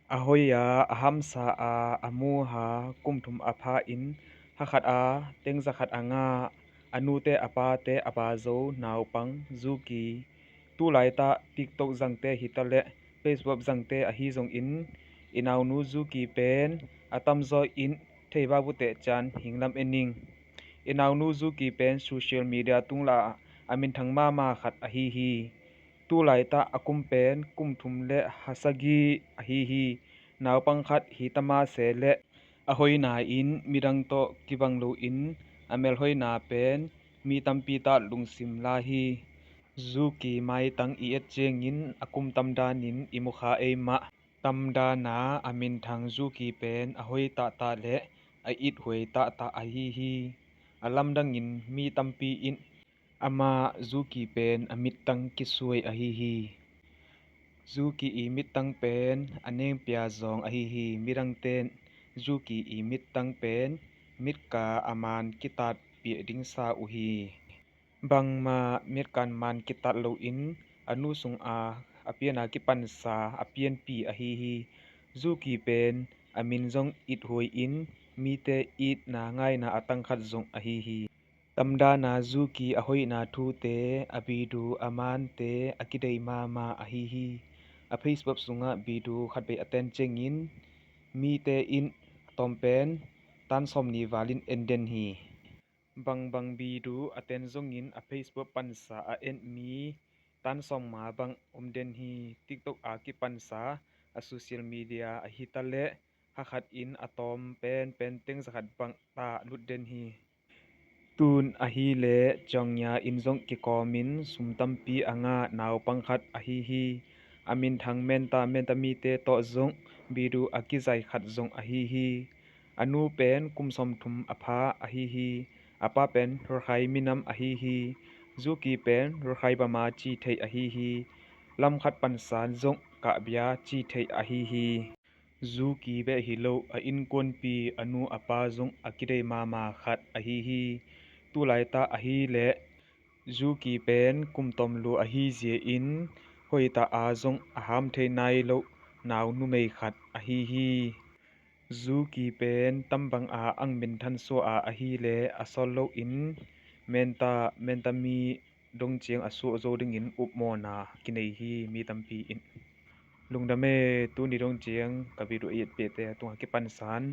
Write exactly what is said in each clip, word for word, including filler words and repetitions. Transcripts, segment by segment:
A hoi a, a hamsa a, a muha kum thum a pha in, ha khat a teng za khat a ngah, a nute a pate a ba zo naupang Zuki. Tulaitah TikTok zangte hitaleh Facebook zangte ahi zongin, i naunu Zuki pen a tamzaw in thei vavuteh cian hinglam en ning. I naunu Zuki pen social media tungla a minthang mahmah khat ahi hi. Tulaitah a kum pen kum thum le ha sagih ahi hi. Naupang khat hi ta mah se leh a hoina in midang tawh kibang loin a melhoina pen mi tampi tah lungsim la hi. Zuki maitang i et ciangin a kum tamdanin i mukha ei mah. Tamdana a minthang Zuki pen a hoi tahtah le a ithuai tahtah ahi hi. A lamdangin mi tampi in amah Zuki pen a mittang kisuai ahi hi. Zuki i mittang pen a nengpia zawng ahi hi. Midangten Zuki i mittang pen mitka a man kitatpiah ding sa uh hi. Bangmah mitkan man kitat loin a nu sunga a piana kipansa a pianpi ahi hi. Zuki pen a min zong ithuai in mite itna ngaina a tangkhat zong ahi hi. Tamdana Zuki a hoina thute, a bidu a mante a kidei mahmah ahi hi. A Facebook sungah bidu khat bei a ten ciangin mite in a tawm pen tan sawmni valin en den hi. Bangbang bidu a ten zongin a Facebook pansa a en mi tan sawmnga bang om den hi. TikTok a kipansa a social media ahi taleh ha khat in a tawm penpen teng za khat bang ta lut den hi. Tun ahileh ciangnia in zong kikawmin sum tampi a ngah naupang khat ahi hi. A minthang Menta, Menta mite tawh zong bidu a kizai khat zong ahi hi. A nu pen kum sawmthum a pha ahi hi. A pa pen Rakhine minam ahi hi. Zuki pen Rakhine bama ci thei ahi hi. Lamkhat pansan zong kahbia ci thei ahi hi. Zuki beh hi lo, a innkuanpi a nu a pa zong a kidei mahmah khat ahi hi. Tulaitah ahileh Zuki pen kum tawm lua ahi zia in hoitah a zong a ham thei nai lo nau numei khat ahi hi. Zuki pen tambang a ang minthan suah a ahileh a sawl loin Menta, Menta mi dong ciang a suah zo dingin upmawhna kinei hi mi tampi in. Lungdam e, tuni dong ciang ka video a i etpihte tungah kipansan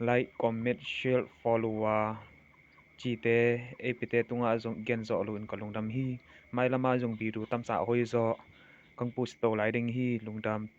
like, comment, share, follow a cite eipite tungah zong gen zawh loin ka lungdam hi. Mailamah zong video tamsa a hoih zawh kang pusi to lai ding hi. Lungdam.